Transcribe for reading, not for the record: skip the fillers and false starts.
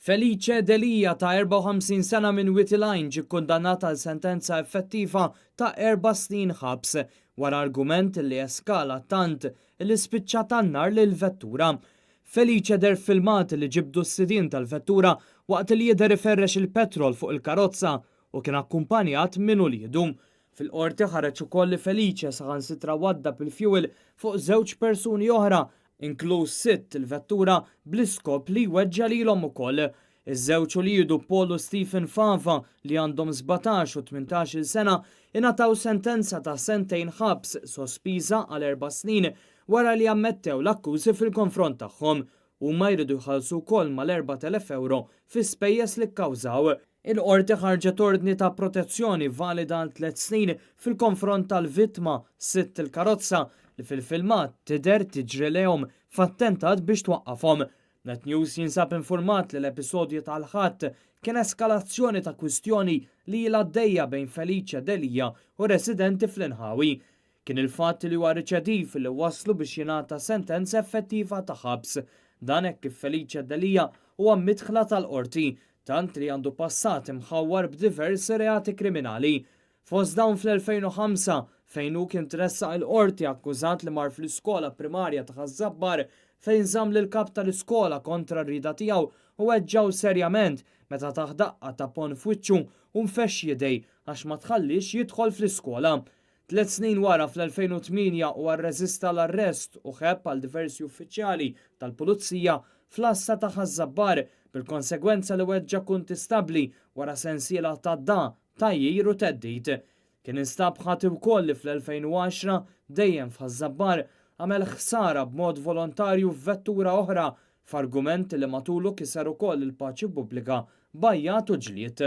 Felice Delia ta' 54 sena minn Wied il-Għajn ġie kkundannat għal sentenza effettiva ta' erba' snin ħabs wara argument li eskala tant li spiċċa ta n-nar lill-vettura. Felice deher f'filmat li ġibdu s-sidien tal-vettura waqt li jidher iferrex il-petrol fuq il-karozza u kien akkumpanjat minn uliedu. Fil-Qorti ħareġ ukoll li Felice saħansitra waddab il-fjuwil fuq żewġ persuni oħra, inkluż sidt il-vettura bl-iskop li jweġġa' lilhom ukoll. Iż-żewġ uliedu Paul u Stephen Fava li għandhom 17 u 18-il sena ingħataw sentenza ta' sentejn ħabs sospiża għal erba' snin wara li ammettew l-akkużi fil-konfront tagħhom. Huma jridu jħallsu wkoll mal-4,000 ewro fi spejjeż li kkawżaw. Il-Qorti ħarġet ordni ta' protezzjoni valida għal tliet snin fil-konfront tal-vittma, sidt il-karozza, li fil-filmat tidher tiġri lejhom f'attentat biex twaqqafhom. Net News jinsab infurmat li l-episodju tal-Ħadd kien eskalazzjoni ta' kwistjoni li ilha għaddejja bejn Felice Delia u residenti fl-inħawi. Kien il-fatt li huwa riċediv li wasslu biex jingħata sentenza effettiva ta' ħabs. Dan hekk kif Felice Delia huwa midħla tal-Qorti, tant li għandu passat imħawwar b'diversi reati kriminali. Fost dawn fl-2005, fejn hu kien tressaq il-Qorti akkużat li mar fl-iskola primarja ta' Ħaż-Żabbar fejn żamm lill-kap tal-iskola kontra r-rieda tiegħu u weġġgħu serjament meta tah daqqa ta' ponn f'wiċċu u nfexx jidej għax ma tħalliex jidħol fl-iskola. Tliet snin wara, fl-2008, huwa rreżista l-arrest u ħebb għal diversi uffiċjali tal-pulizija fl-għassa ta' Ħaż-Żabbar, bil-konsegwenza li weġġa' kuntistabbli wara sensiela ta' dagħa, tgħajjir u theddid. Kien instab ħati wkoll li fl-2010, dejjem f'Ħaż-Żabbar, għamel ħsara b'mod volontarju f'vettura oħra, f'argument li matulu kiser ukoll il-paċi pubblika b'għajjat u ġlied.